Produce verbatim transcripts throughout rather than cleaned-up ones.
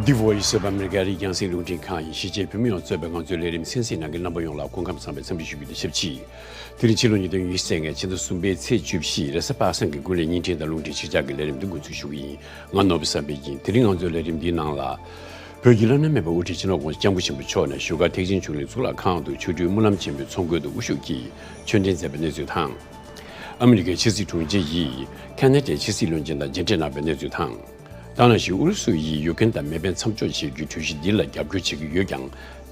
The Voice of America རིགས་རྒྱང་སྲིང་རླུང་འཕྲིན་ཁང་ཡིན། གཞིས་བྱེས་བོད་མི་ཡོངས་གཙོས་པའི་ང་ཚོའི་ལས་རིམ་གསན་གཟིགས་གནང་མཁན་རྣམ་པ་ཡོངས་ལ་སྐུ་ཁམས་བཟང་བའི་འཚམས་འདྲི་ཞུ་རྒྱུ་དང་ཆབས་ཅིག་དེ་རིང་ཕྱི་ལོ་ཉིས་སྟོང་ཉི་ཤུ་རྩ་ལྔ་ཕྱི་ཟླ་གསུམ་པའི་ཚེས་བཅུ་བཞི་རེས་གཟའ་པ་སངས་ཀྱི་དགུན་ལས་བརྙན་འཕྲིན་དང་རླུང་འཕྲིན་ཆིག་ཇག་གི་ལས་རིམ་འདི་འགོ་འཛུགས་ཞུ་གི་ཡིན། ང་ནོར་བུ་བསམ་འཕེལ་ཡིན། དེ་རིང་ང་ཚོའི་ལས་རིམ་འདིའི་ནང་ལ། བོད་ཀྱི་བླ་ན་མེད་པའི་དབུ་ཁྲིད་སྤྱི་ནོར་༸གོང་ས་༸སྐྱབས་མགོན་ཆེན་པོ་མཆོག་ནས་བཞུགས་སྒར་ཐེག་ཆེན་ཆོས་གླིང་གཙུག་ལག་ཁང་དུ་ཆོ་འཕྲུལ་སྨོན་ལམ་ཆེན་མོའི་ཚོགས་མགོན་དུ་དབུ་བཞུགས་ཀྱིས་ཆོས་འབྲེལ་མཛད་པའི་གནས་ཚུལ་དང་། ཨ་མི་རི་ཀའི་ཕྱི་སྲིད་དྲུང་ཆེ་ཡིས་ཁ་ན་ཌའི་ཕྱི་སྲིད་བློན་ཆེན་དང་མཇལ་འཕྲད་གནང་བའི་གནས་ཚུལ་དང་། ད་ག་ནང་བཞིན་ཨུ་རུ་སུ་ཡིས་ཡུཀ་རེན་དང་མེ་འཕེན་མཚམས་འཇོག་བྱེད་རྒྱུའི་གྲོས་གཞི་འདི་ལ་རྒྱབ་སྐྱོར་བྱེད་ཀྱི་ཡོད་ཀྱང་།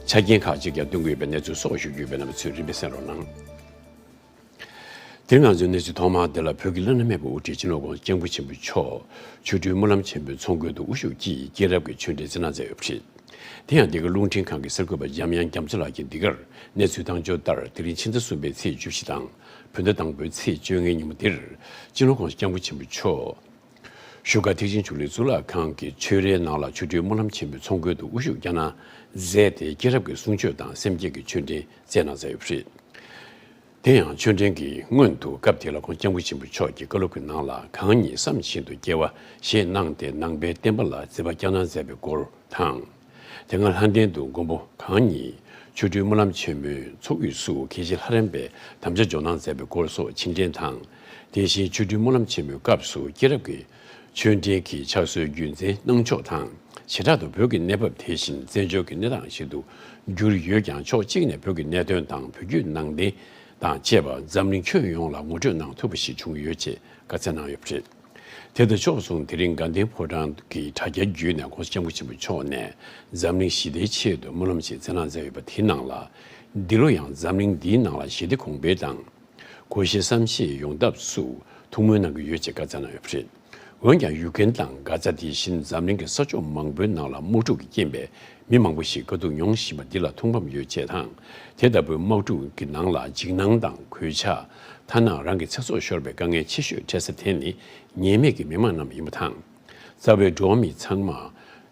ཆ་རྐྱེན་ཁག་ཅིག་ཀྱང་བཏོན་གྱི་ཡོད་པའི་གནས་ཚུལ་སོགས་ཞུ་རྒྱུ་ཡོད་པས་རྣམ་པ་ཚོས་རིམ་པས་གསན་རོགས་གནང་། དེ་རིང་ང་ཚོའི་གནས་ཚུལ་ཐོག་མར་འདི་ལ་བོད་ཀྱི་བླ་ན་མེད་པའི་དབུ་ཁྲིད་སྤྱི་ནོར་༸གོང་ས་༸སྐྱབས་མགོན་ཆེན་པོ་མཆོག་ཆོ་འཕྲུལ་སྨོན་ལམ་ཆེན་མོའི་ཚོགས་མགོན་དུ་དབུ་བཞུགས་ཀྱིས་སྐྱེས་རབས་ཀྱི་ཆོས་འབྲེལ་སྩལ་གནང་མཛད་ཡོད་པ་རེད། དེ་ཡང་འདི་ག་རླུང་འཕྲིན་ཁང་གི་གསར་འགོད་པ་འཇམ་དབྱངས་རྒྱ་མཚོ་ལགས་ཀྱིས་འདི་གར་གནས་ཚུལ་བཏང་འབྱོར་ལྟར། དེ་རིང་ཕྱི་ཟླ་གསུམ་པའི་ཚེས་བཅུ་བཞི་དང་། བོད་ཟླ་དང་པོའི་ཚེས་བཅོ་ལྔའི་ཉིན་མོ་འདིར། སྤྱི་ནོར་༸གོང་ས་༸སྐྱབས་མགོན་ཆེན་པོ་མཆོག་བཞུགས་སྒར་ཐེག་ཆེན་ཆོས་གླིང་གཙུག་ལག་ཁང་གི་ཆོས་རའི་ནང་ལ་ཆོ་འཕྲུལ་སྨོན་ལམ་ཆེན་མོའི་ཚོགས་མགོན་དུ་དབུ་བཞུགས་བསྐྱངས་གནང་མཛད་དེ། སྐྱེས་རབས་ཀྱི་གསུང་ཆོས་དང་སེམས་བསྐྱེད་ཀྱི་ཆོས་འབྲེལ་སྩལ་གནང་མཛད་ཡོད་པ་རེད། དེ་ཡང་ཆོས་འབྲེལ་གྱི་སྔོན་དུ་སྐབས་དེ་ལ་༸གོང་ས་༸སྐྱབས་མགོན་ཆེན་པོ་མཆོག་གིས་བཀའ་སློབ་ཀྱི་ནང་ལ། གང་ཉིད་བསམ་བཞིན་དུ་སྐྱེ་བ་ཞེས་གནང་སྟེ། ནང་པའི་བསྟན་པ་ལ་བརྩེ་བ་བསྐྱངས་གནང་མཛད་པའི་སྐོར་དང་། དེ་སྔ་ལྷ་ལྡན་དུ་མགོན་པོ་གང་ཉིད་ཆོ་འཕྲུལ་སྨོན་ལམ་ཆེན་མོའི་ཚོགས་དབུས་སུ་དགེ་བཤེས་ལྷ་རམས་པའི་དམ་བཅའ་འཇོག་གནང་མཛད་པའི་སྐོར་སོགས་ཕྱིར་དྲན་དང་། དེ་བཞིན་ཆོ་འཕྲུལ་སྨོན་ལམ་ཆེན་མོའི་སྐབས་སུ་སྐྱེས་རབས་ཀྱི་ཆོས་འབྲེལ་གྱི་ཕྱག་སྲོལ་རྒྱུན་འཛིན་གནང་ཕྱོགས་དང་། བྱེ་བྲག་ཏུ་བོད་ཀྱི་གནས་བབ་དེ་བཞིན་བཙན་བྱོལ་གྱི་གནས་སྟངས་ཤིག་ཏུ་གྱུར་ཡོད་ཀྱང་། ཕྱོགས་གཅིག་ནས་བོད་ཀྱི་གནད་དོན་དང་བོད་བརྒྱུད་ནང་བསྟན་དང་བཅས་པ་འཛམ་གླིང་ཁྱོན་ཡོངས་ལ་ངོ་སྤྲོད་གནང་ཐུབ་པ་ཞིག་བྱུང་ཡོད་ཅེས་བཀའ་སྩལ་གནང་ཡོད་པ་རེད། དེ་དང་ཕྱོགས་མཚུངས། དེ་རིང་དགའ་ལྡན་ཕོ་བྲང་གི་དྲ་རྒྱ་བརྒྱུད་ནས་༸གོང་ས་༸སྐྱབས་མགོན་ཆེན་པོ་མཆོག་ནས་འཛམ་གླིང་ཞི་བདེའི་ཆེད་དུ་སྨོན་ལམ་ཞིག་སྩལ་གནང་མཛད་ཡོད་པ་དེའི་ནང་ལ། འདི་ལོ་ཡང་འཛམ་གླིང་འདིའི་ནང་ལ་ཞི་བདེ་གོང་འཕེལ་དང་། དགོངས་བཞེད་བསམ་ཤེས་ཡོང་ཐབས་སུ་ཐུགས་སྨོན་གནང་གི་ཡོད་ཅེས་བཀའ་སྩལ་གནང་ཡོད་པ་རེད། འོན་ཀྱང་ཡུཀ་རེན་དང་གྷ་ཛ་དེ་བཞིན་འཛམ་གླིང་གི་ས་ཕྱོགས་མང་པོའི་ནང་ལ་དམག་འཁྲུག་གི་རྐྱེན་པས་མི་མང་པོ་ཞིག་དཀའ་སྡུག་མྱོང་བཞིན་པ་འདི་ལ་ཐུགས་ཕམ་ཡོད་ཅེས་དང་། དེ་ལྟ་བུའི་དམག་འཁྲུག་གི་ནང་ལ་འཇིགས་སྣང་དང་གོད་ཆག་ཐ་ན་རང་གི་ཚེ་སྲོག་ཤོར་བའི་དཀའ་ངལ་ཆེ་ཤོས་འཕྲད་ས་དེ་ནི་ཉེས་མེད་ཀྱི་མི་མང་རྣམས་ཡིན་པ་དང་། རྩ་བའི་འགྲོ་བ་མི་ཚང་མ་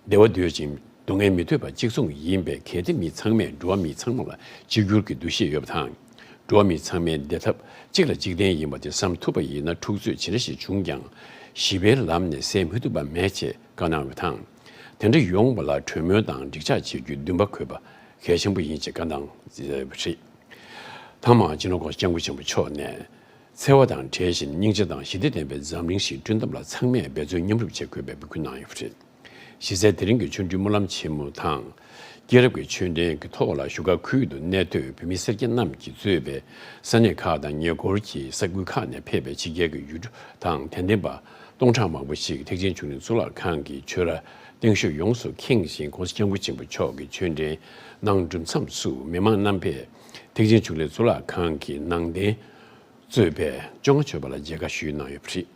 བདེ་བ་འདོད་ཅིང་སྡུག་བསྔལ་མི་འདོད་པ་གཅིག་མཚུངས་ཡིན་པས། གལ་ཏེ་མི་ཚང་མས་འགྲོ་བ་མི་ཚང་མ་ལ་གཅིག་གྱུར་གྱི་འདུ་ཤེས་ཡོད་པ་དང་། འགྲོ་བ་མི་ཚང་མའི་བདེ་ཐབས་གཅིག་ལ་གཅིག་བརྟེན་ཡིན་པ་དེ་བསམ་ཐུབ་པ་ཡིན་ན། འཁྲུག་རྩོད་ཇི་འདྲ་ཞིག་བྱུང་ཀྱང་ཞི་བའི་ལམ་ནས་བསལ་མི་ཐུབ་པ་མེད་ཅེས་བཀའ་གནང་བ་དང་། དེ་འདྲ་ཡོང་བ་ལ་གྲོས་མོལ་དང་འགྲིག་འཇགས་བྱེད་རྒྱུའི་འདུན་པ་དགོས་པ་གལ་ཆེན་པོ་ཡིན་ཅེས་བཀའ་གནང་མཛད་པ་རེད། ཐ་མར་སྤྱི་ནོར་༸གོང་ས་༸སྐྱབས་མགོན་ཆེན་པོ་མཆོག་ནས། འཚེ་བ་དང་བྲལ་ཞིང་སྙིང་རྗེ་དང་ཞི་བདེ་ལྡན་པའི་འཛམ་གླིང་ཞིག་བསྐྲུན་ཐབས་ལ་ཚང་མས་འབད་བརྩོན་མཉམ་རུབ་བྱེད་དགོས་པའི་འབོད་སྐུལ་གནང་ཡོད་པ་རེད། གཞི་རྩའི་དེ་རིང་གི་ཆོ་འཕྲུལ་སྨོན་ལམ་ཆེན་མོ་དང་། སྐྱེས་རབས་ཀྱི་ཆོས་འབྲེལ་གྱི་ཐོག་ལ་བཞུགས་སྒར་ཁུལ་དུ་གནས་སྡོད་བོད་མི་སེར་སྐྱ་རྣམས་ཀྱིས་གཙོས་པའི་ས་གནས་ཁག་དང་ཉེ་འཁོར་གྱི་ས་ཁུལ་ཁག་ནས་ཕེབས་པའི་ཕྱི་རྒྱལ་གྱི་ཡུལ་གྲུ་དང་དད་ལྡན་པ་སྟོང་ཕྲག་མང་པོ་ཞིག་ཐེག་ཆེན་ཆོས་གླིང་གཙུག་ལག་ཁང་གི་ཆོས་ར་སྟེང་ཤོག་ཡོངས་སུ་ཁེངས་ཤིང་། ༸གོང་ས་༸སྐྱབས་མགོན་ཆེན་པོ་མཆོག་གི་ཆོས་འབྲེལ་གནང་གྲུབ་མཚམས་སུ། མི་མང་རྣམ་པས་ཐེག་ཆེན་ཆོས་གླིང་གཙུག་ལག་ཁང་གི་ནང་རྟེན་གཙོས་པའི་བཅོ་ལྔ་མཆོད་པ་ལ་མཇལ་ཁ་ཞུས་གནང་ཡོད་པ་རེད།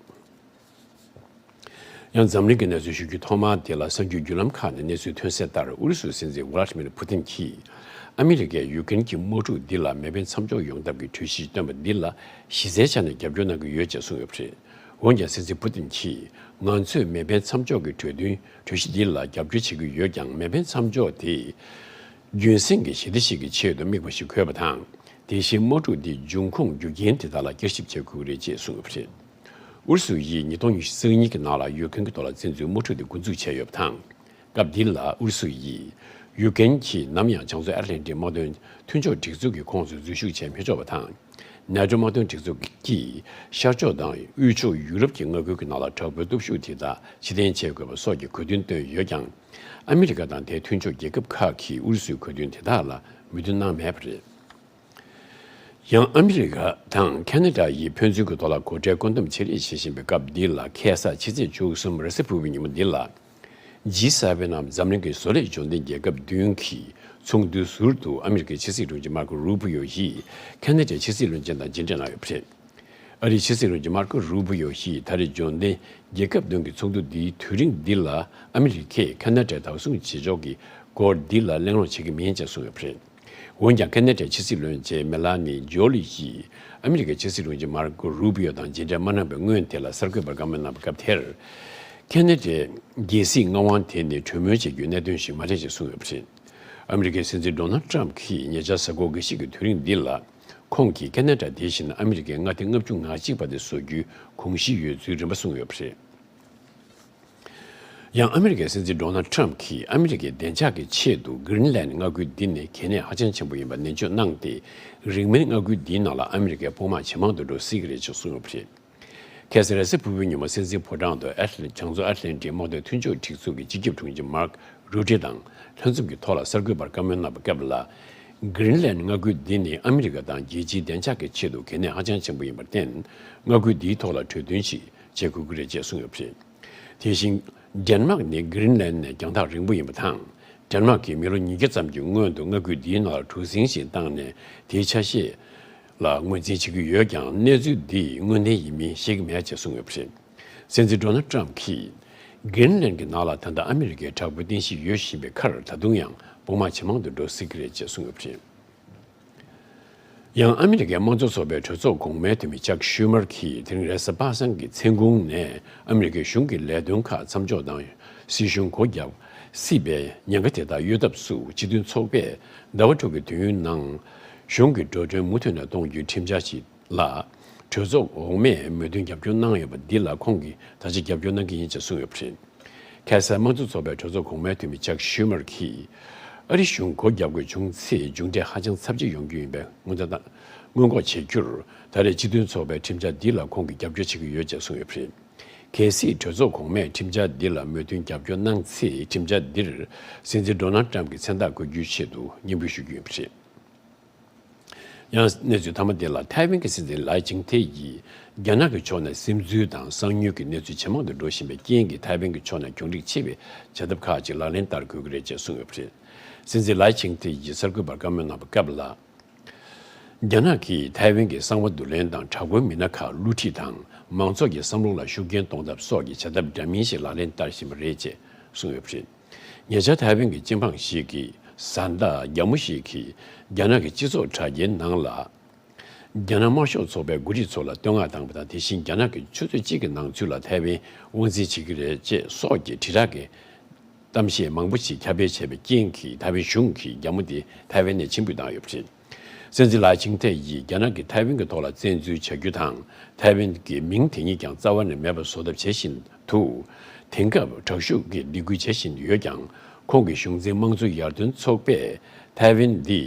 ཡང་འཛམ་གླིང་གི་གནས་ཚུལ་ཞུ་རྒྱུའི་ཐོག་མ་དེ་ལ། གསར་འགྱུར་བརྒྱུད་ལམ་ཁག་ནས་གནས་ཚུལ་ཐོན་གསལ་ལྟར། ཨུ་རུ་སུའི་སྲིད་འཛིན་ཝ་ལ་ཏི་མིར་ཕུ་ཏིན་གྱིས་ཨ་མི་རི་ཀས་ཡུཀ་རེན་གྱི་དམག་འཁྲུག་འདི་ལ་མེ་འཕེན་མཚམས་འཇོག་ཡོང་ཐབས་ཀྱི་གྲོས་གཞི་བཏོན་པ་འདི་ལ་གཞི་རྩའི་ཆ་ནས་རྒྱབ་སྐྱོར་གནང་གི་ཡོད་ཅེས་གསུངས་ཡོད་པ་རེད། འོན་ཀྱང་། སྲིད་འཛིན་ཕུ་ཏིན་གྱིས། ང་ཚོས་མེ་འཕེན་མཚམས་འཇོག་གི་གྲོས་མཐུན་གྲོས་གཞི་འདི་ལ་རྒྱབ་སྐྱོར་བྱེད་ཀྱི་ཡོད་ཀྱང་། མེ་འཕེན་མཚམས་འཇོག་དེ་རྒྱུན་སྲིང་གི་ཞི་བདེ་ཞིག་གི་ཆེད་དུ་དམིགས་པ་ཞིག་དགོས་པ་དང་། དེ་བཞིན་དམག་འཁྲུག་འདིའི་འབྱུང་ཁུངས་རྒྱུ་རྐྱེན་དེ་དག་ལ་བསྐྱར་ཞིབ་བྱེད་དགོས་ཀྱི་རེད་ཅེས་གསུངས་ཡོད་པ་རེད། ཨུ་རུ་སུ་ཡིས་ཉིས་སྟོང་ཉི་ཤུ་རྩ་གཉིས་ཀྱི་ནང་ལ་ཡུཀ་རེན་གྱི་ཐོག་ལ་བཙན་འཛུལ་དམག་འཁྲུག་དེ་འགོ་འཛུགས་བྱས་ཡོད་པ་དང་། སྐབས་འདི་ལ་ཨུ་རུ་སུ་ཡིས་ཡུཀ་རེན་གྱིས་ནམ་ཡང་བྱང་མཚོ་ཨེ་ཊ་ལན་ཊིག་དམག་དོན་མཐུན་ཕྱོགས་སྒྲིག་འཛུགས་ཀྱི་ཁོངས་སུ་འཛུལ་ཞུགས་བྱས་མི་ཆོག་པ་དང་། ནེ་ཊོ་དམག་དོན་སྒྲིག་འཛུགས་ཀྱིས་ཤར་ཕྱོགས་དང་དབུས་ཕྱོགས་ཡུ་རོབ་ཀྱི་མངའ་ཁུལ་གྱི་ནང་ལ་དྲག་པོའི་སྟོབས་ཤུགས་དེ་དག་ཕྱིར་འཐེན་བྱེད་དགོས་པ་སོགས་ཀྱི་གོ་དོན་བཏོན་ཡོད་ཀྱང་། ཨ་མི་རི་ཀ་དང་དེའི་མཐུན་ཕྱོགས་རྒྱལ་ཁབ་ཁག་གིས་ཨུ་རུ་སུའི་གོ་དོན་དེ་དག་ལ་མོས་མཐུན་གནང་མེད་པ་རེད། ཡང་ཨ་མི་རི་ཀ་དང་ཁ་ན་ཌ་ཡིས་ཕན་ཚུན་གྱི་ཐོག་ལ་སྒོ་ཁྲལ་བཀོད་འདོམས་བྱེད་རེས་བྱེད་བཞིན་པའི་སྐབས་འདི་ལ། ཁ་སང་ཕྱི་ཚེས་བཅུ་གསུམ་རེས་གཟའ་ཕུར་བུའི་ཉིན་མོ་འདི་ལ། ཇི་སེ་ཝེན་ནམ་འཛམ་གླིང་གི་བཟོ་ལས་འབྱོར་ལྡན་རྒྱལ་ཁབ་བདུན་གྱི་ཚོགས་འདུའི་ཟུར་དུ་ཨ་མི་རི་ཀའི་ཕྱི་སྲིད་དྲུང་ཆེ་མར་ཀོ་རུ་པི་ཡོ་ཡིས་ཁ་ན་ཌའི་ཕྱི་སྲིད་བློན་ཆེན་དང་མཇལ་འཕྲད་གནང་ཡོད་པ་རེད། ཨ་རིའི་ཕྱི་སྲིད་བློན་ཆེན་མར་ཀོ་རུ་པི་ཡོ་ཡིས་ད་རེས་འབྱོར་ལྡན་རྒྱལ་ཁབ་བདུན་གྱི་ཚོགས་འདུ་འདིའི་དུས་རིང་འདི་ལ་ཨ་མི་རི་ཀས་ཁ་ན་ཌའི་བདག་བཟུང་བྱེད་ཕྱོགས་ཀྱི་སྐོར་འདི་ལ་གླེང་སློང་བྱེད་ཀྱི་མིན་ཅེས་གསུངས་ཡོད་པ་རེད། འོན་ཀྱང་། ཁ་ན་ཌའི་ཕྱི་སྲིད་བློན་ཆེན་མེ་ལ་ནི་ཇོ་ལི་ཡིས་ཨ་མི་རི་ཀའི་ཕྱི་སྲིད་བློན་ཆེན་མར་ཀོ་རུ་པི་ཡོ་དང་མཇལ་འཕྲད་མ་གནང་བའི་སྔོན་དེ་ལ་གསར་འགོད་པར་བཀའ་མོལ་གནང་བའི་སྐབས་དེར། ཁ་ན་ཌའི་རྒྱལ་སྲིད་མངའ་དབང་དེ་ནི་གྲོས་མོལ་བྱེད་རྒྱུའི་གནད་དོན་ཞིག་མ་རེད་ཅེས་གསུངས་ཡོད་པ་རེད། ཨ་མི་རི་ཀའི་སྲིད་འཛིན་ཌོ་ནལ་ཌི་ཊརམ་ཕི་གིས་ཉེ་ཆར་གཟའ་འཁོར་འགའ་ཤས་ཀྱི་དུས་རིང་འདི་ལ། ཁོང་གིས་ཁ་ན་ཌ་དེ་བཞིན་ཨ་མི་རི་ཀའི་མངའ་སྡེ་ལྔ་བཅུ་ང་གཅིག་པ་དེ་བཟོ་རྒྱུའི་དགོངས་གཞི་ཡོད་ཚུལ་རིམ་པ་གསུངས་ཡོད་པ་རེད། ཡང་ཨ་མི་རི་ཀའི་སྲིད་འཛིན་ཌོ་ནལ་ཊམ་གྱིས་ཨ་མི་རི་ཀའི་བདེ་འཇགས་ཀྱི་ཆེད་དུ་གྷི་རིན་ལན་མངའ་ཁུལ་འདི་ནི་གལ་གནད་ཧ་ཅང་ཆེན་པོ་ཡིན་པ་ནན་བརྗོད་གནང་སྟེ། རིང་མིན་མངའ་ཁུལ་འདིའི་ནང་ལ་ཨ་མི་རི་ཀའི་དཔུང་དམག་ཇེ་མང་དུ་འགྲོ་སྲིད་ཀྱི་རེད་ཅེས་གསུངས་ཡོད་པ་རེད། ཁ་སང་རེས་གཟའ་ཕུར་བུའི་ཉིན་མོ་སྲིད་འཛིན་ཕོ་བྲང་དུ་ཨེཊ་ལན་བྱང་མཚོ་ཨེཊ་ལན་ཊིག་དམག་དོན་མཐུན་ཕྱོགས་སྒྲིག་འཛུགས་ཀྱི་སྤྱི་ཁྱབ་དྲུང་ཆེ་མཱརྐ་རུ་ཏེ་དང་ལྷན་འཛོམས་ཀྱི་ཐོག་ལ་གསར་འགོད་པར་བཀའ་མོལ་གནང་བའི་སྐབས་ལ། གྷི་རིན་ལན་མངའ་ཁུལ་འདི་ནི་ཨ་མི་རི་ཀ་དང་རྒྱལ་སྤྱིའི་བདེ་འཇགས་ཀྱི་ཆེད་དུ་གལ་གནད་ཧ་ཅང་ཆེན་པོ་ཡིན་པར་བརྟེན། མངའ་ཁུལ་འདིའི་ཐོག་ལ་གྲོས་མཐུན་ཞིག་བྱེད་དགོས་ཀྱི་རེད་ཅེས་གསུངས་ཡོད་པ་རེད། དེ་བཞིན། ཌེན་མཱག་ནི་གྷི་རིན་ལན་ནས་རྒྱང་ཐག་རིང་པོ་ཡིན་པ་དང་། ཌེན་མཱག་གིས་མི་ལོ་ཉིས་བརྒྱ་ཙམ་གྱི་སྔོན་དུ་མངའ་ཁུལ་འདིའི་ནང་ལ་གྲུ་གཟིངས་ཤིག་བཏང་ནས་དེའི་ཆ་ཤས་ལ་ངོས་འཛིན་བྱེད་ཀྱི་ཡོད་ཀྱང་། གནས་ཚུལ་འདི་དངོས་བདེན་ཡིན་མིན་ཤེས་ཀྱི་མེད་ཅེས་གསུངས་ཡོད་པ་རེད། སྲིད་འཛིན་ཌོ་ནལ་ཊམ་གྱིས། གྷི་རིན་ལན་གྱི་ནང་ལ་ད་ལྟ་ཨ་མི་རི་ཀའི་དྲག་པོའི་རྟེན་གཞི་ཡོད་བཞིན་པའི་ཁར། ད་དུང་ཡང་དཔུང་དམག་ཇེ་མང་དུ་འགྲོ་སྲིད་ཀྱི་རེད་ཅེས་གསུངས་ཡོད་པ་རེད། ཡང་ཨ་མི་རི་ཀའི་དམངས་གཙོ་ཚོགས་པའི་གྲོས་ཚོགས་གོང་མའི་འཐུས་མི་ཅག་ཤུ་མར་གྱིས་དེ་རིང་རེས་གཟའ་པ་སངས་ཀྱི་མཚན་གུང་ནས་ཨ་མི་རི་ཀའི་གཞུང་གི་ལས་དོན་ཁག་མཚམས་འཇོག་དང་སྲིད་གཞུང་སྒོ་བརྒྱབ་སྲིད་པའི་ཉེན་ཁ་དེ་དག་གཡོལ་ཐབས་སུ། སྤྱི་མཐུན་ཚོགས་པས་ཟླ་བ་དྲུག་གི་དུས་ཡུན་ནང་གཞུང་གི་འགྲོ་གྲོན་མུ་མཐུད་ནས་གཏོང་རྒྱུའི་ཁྲིམས་འཆར་ཞིག་ལ་གྲོས་ཚོགས་འོག་མས་མོས་མཐུན་རྒྱབ་སྐྱོར་གནང་ཡོད་པ་འདི་ལ་ཁོང་གིས་ད་ཆ་རྒྱབ་སྐྱོར་གནང་གི་ཡིན་ཅེས་གསུངས་ཡོད་པ་རེད། ཁ་སང་དམངས་གཙོ་ཚོགས་པའི་གྲོས་ཚོགས་གོང་མའི་འཐུས་མི་ཅག་ཤུ་མར་གྱིས། ཨ་རི་གཞུང་སྒོ་རྒྱག་དགོས་བྱུང་ཚེ་མཇུག་འབྲས་ཧ་ཅང་ཚབས་ཆེ་ཡོང་རྒྱུ་ཡིན་པའི་སྔོན་བརྡ་དང་། སྔོན་འགོག་བྱེད་རྒྱུར། ད་རེས་སྤྱི་མཐུན་ཚོགས་པའི་ཁྲིམས་འཆར་འདི་ལ་ཁོང་གིས་རྒྱབ་སྐྱོར་བྱེད་ཀྱི་ཡོད་ཅེས་གསུངས་ཡོད་པ་རེད། གལ་སྲིད་གྲོས་ཚོགས་གོང་མས་ཁྲིམས་འཆར་འདི་ལ་མོས་མཐུན་རྒྱབ་སྐྱོར་གནང་ཚེ། ཁྲིམས་འཆར་འདིར་སྲིད་འཛིན་ཌོ་ནལ་ཊམ་གྱི་མཚན་རྟགས་འགོད་རྒྱུའི་ཆེད་དུ་སྙན་འབུལ་ཞུ་རྒྱུ་ཡིན་པ་རེད། ཡང་གནས་ཚུལ་མཐའ་མ་དེ་ལ། ཐའེ་ཝན་གྱི་སྲིད་འཛིན་ལའེ་ཆིང་ཐེ་ཡིས། རྒྱ་ནག་གི་ཕྱོགས་ནས་སིམ་འཛུལ་དང་གསང་ཉུལ་གྱི་གནས་ཚུལ་ཇེ་མང་དུ་འགྲོ་བཞིན་པའི་རྐྱེན་གྱིས། ཐའེ་ཝན་གྱི་ཕྱོགས་ནས་གྱོང་རིག་ཆེ་བའི་བྱ་ཐབས་ཁག་ཅིག་ལག་ལེན་བསྟར་དགོས་ཀྱི་རེད་ཅེས་གསུངས་ཡོད་པ་རེད། སྲིད་འཛིན་ལའེ་ཆིང་ཐེ་ཡིས་གསར་འགོད་པར་བཀའ་མོལ་གནང་བའི་སྐབས་ལ། རྒྱ་ནག་གིས་ཐའེ་ཝན་གྱི་གསང་བ་བསྡུ་ལེན་དང་། དྲག་པོའི་མི་སྣ་ཁག་བསླུ་ཁྲིད་དང་། མང་ཚོགས་ཀྱི་བསམ་བློ་ལ་ཤུགས་རྐྱེན་གཏོང་ཐབས་སོགས་ཀྱི་བྱ་ཐབས་འདྲ་མིན་ཞིག་ལག་ལེན་བསྟར་བཞིན་པ་རེད་ཅེས་གསུངས་ཡོད་པ་རེད། ཉེ་ཆར་ཐའེ་ཝན་གྱི་སྤྱི་འབངས་ཤིག་གིས། བཟའ་ཟླ་རྒྱ་མོ་ཞིག་གིས་རྒྱ་ནག་གི་སྤྱི་ཚོགས་དྲ་རྒྱའི་ནང་ལ། རྒྱ་ནག་དམར་ཤོག་ཚོགས་པའི་འགོ་ཁྲིད་ཚོ་ལ་བསྟོད་བསྔགས་བཏང་བ་དང་། དེ་བཞིན་རྒྱ་ནག་གིས་ཆུ་ཚོད་གཅིག་གི་ནང་ཚུད་ལ་ཐའེ་ཝན་དབང་འཛིན་བྱེད་ཀྱི་རེད་ཅེས་སོགས་ཀྱི་དྲིལ་བསྒྲགས་ཀྱི་གཏམ་བཤད་མང་པོ་ཞིག་ཁྱབ་སྤེལ་བྱས་པའི་རྐྱེན་གྱིས། ཐའེ་ཝན་གཞུང་གིས་རྒྱ་མོ་དེ་ཐའེ་ཝན་ནས་ཕྱིར་འབུད་བཏང་ཡོད་པ་རེད། སྲིད་འཛིན་ལའེ་ཆིང་ཐེ་ཡིས་རྒྱ་ནག་གིས་ཐའེ་ཝན་གྱི་ཐོག་ལ་བཙན་འཛུལ་བྱ་རྒྱུ་དང་། ཐའེ་ཝན་གྱི་མིང་དེ་ཉིད་ཀྱང་རྩ་བ་ནས་མེད་པར་བཟོ་ཐབས་བྱེད་བཞིན་དུ། དེང་སྐབས་དྲག་ཤུགས་ཀྱིས་སྡིགས་སྐུལ་བྱེད་བཞིན་ཡོད་ཀྱང་། ཁོང་གི་གཞུང་འཛིན་དམངས་གཙོ་ཡར་ཐོན་ཚོགས་པས་ཐའེ་ཝན་འདི་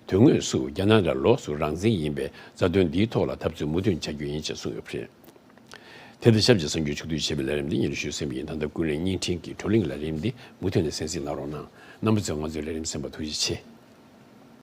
དོན་དངོས་སུ་རྒྱ་ནག་ལ་ལོགས་སུ་རང་བཙན་ཡིན་པའི་རྩ་དོན་འདིའི་ཐོག་ལ་འཐབ་རྩོད་མུ་མཐུད་བྱ་རྒྱུ་ཡིན་ཅེས་གསུངས་ཡོད་པ་རེད། དེ་དང་ཆབས་ཅིག་གསར་འགྱུར་ཕྱོགས་བསྡུས་བྱས་པའི་ལས་རིམ་འདི་སྙན་སྒྲོན་ཞུས་ཟིན་པ་ཡིན། ད་ལྟ་ཀུན་གླེང་བརྙན་འཕྲིན་གྱི་བགྲོ་གླེང་གི་ལས་རིམ་འདི་མུ་མཐུད་ནས་གསན་གཟིགས་གནང་རོགས་གནང་། རྣམ་པ་ཚོས་ང་ཚོའི་ལས་རིམ་གསན་པར་ཐུགས་རྗེ་ཆེ།